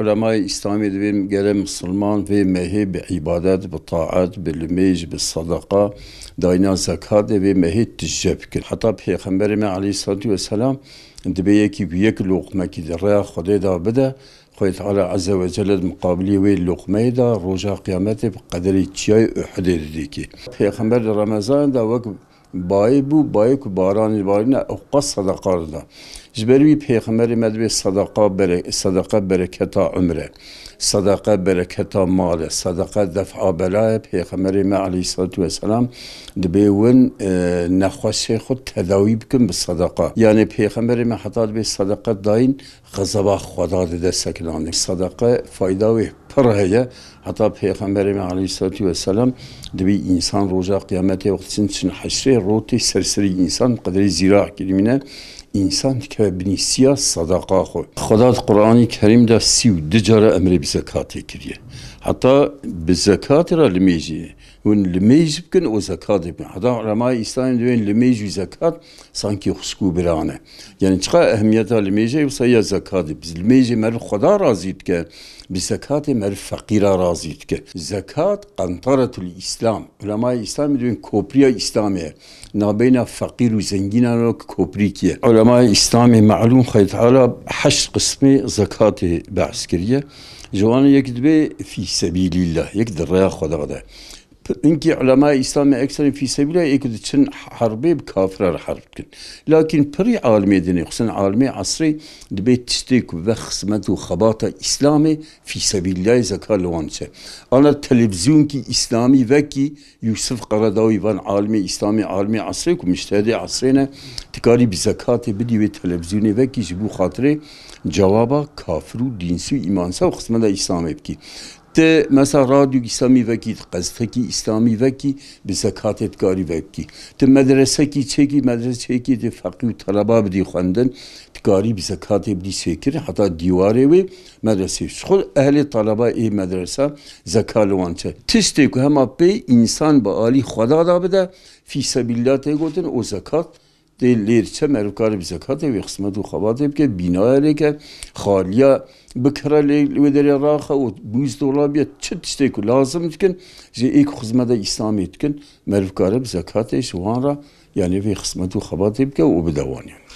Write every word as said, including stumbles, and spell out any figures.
Ulemayê Îslamê divê gere misilman vê mehê bi îbadet, bi taet, bi limêj, bi sedeqa, dayîna zekatê vê mehê tije bikin. Heta Pêxemberê me aleyhissalatu vesselam dibê yekî ku yek loqmekî di rêya Xwedê de bide, Xwedê Teala Azze ve Celle di miqabilî wê loqmeyê de roja Qiyametê bi qederê çiyayê Uhudê didîkî. Pêxember di Remezanê de wek bayê bû, bayê ku baranê barîne, ew qas sedeqa dida. Ji ber wî Pêxemberê me dibê sedeqa bere-, sedeqa bereketa umre, sedeqa bereketa mal e, sedeqa def'a bela ye. Pêxemberê me aleyhissalatu vesselam dibê win, e, nexweşê xwe tedawî bikin bi sedeqa. Yanî Pêxemberê me heta dibê sedeqa dayîn, xezeba Xweda dide sekinandin. Sedeqe fayda wê pir heye. Heta Pêxemberê me aleyhissalatu vesselam dibê însan roja Qiyametê wextî çin, çin heşrê rotê ser serî însan qederê zîra kirîmîne, însan dikeve binî siya sedeqa xwe. Xweda di Qur'anî Kerîm de sî û du cara emrê bi zekatê kiriye. Heta bi zekatê re limêjê. Hûn limêj bikin û zekatê bikin. Heta ulemayê Îslamê dibên limêj û zekat sankî xwişk û bira ne. Yanî çiqa ehemiyeta limêjê wisa ya zekatê. Bi limêjê meriv Xweda razî dike, bi zekatê meriv feqîra razî dike. Zekat qentaretul Îslam. Ulemayê Îslamê dibên kopriya Îslamê ye. Nabeyna feqîr û zengînan wek koprîkî ye. Ulemayê Îslamê melûm Xwedê Teala heşt qismê zekatê behs kiriye. Ji wan yek dibê fî sebîlîllah, yek di rêya Xweda de. P-, hinkî ulemayê Îslamê ekserên fî sebîlîllah ê ku diçin herbê bi kafira re herb dikin. Lakîn pirî alimê dinê, xusûsan alimê esrê, dibê tiştê ku ve xizmet û xebata Îslamê fî sebîlîlahê zeka li wan çe. Ana televîzyonkî Îslamî vekî Yûsif Qeredawî van alimê Îslamê, alimê esrê ku mujtehidê esrê ne, dikarî bi zekatê bidî wê televîzyonê vekî ji bo xatirê cewaba kafir û dînsî û îmansî û xizmeta Îslamê bikî. Ti mesela radyo Îslamî vekî, ti qezetekî Îslamî vekî, bi zekatê dikarî vekî. Ti medresekî çêkî, medrese çêkî, ti feqî û teleba bidî xwendin, dikarî bi zekatê bidî çêkirin, heta dîwarê wê medresê. Ji xwe ehlê teleba ê medresa zeka li wan çe. Tiştê ku hema pê însan bi alî Xweda da bide, fî sebîlîllah tê gotin û zekat tê lê diçe, meriv kare bi zekatê wê xizmet û xebatê bike, bînaya lê ke, xaliya bikire lê li wê derê raxe û bûz dola biye, çi tiştê ku lazim dikin, ji ê ku xizmeta Îslamê dikin, meriv kare bi zekatê ji wan re, yanî vê xizmet û xebatê bike û bide wan yanî.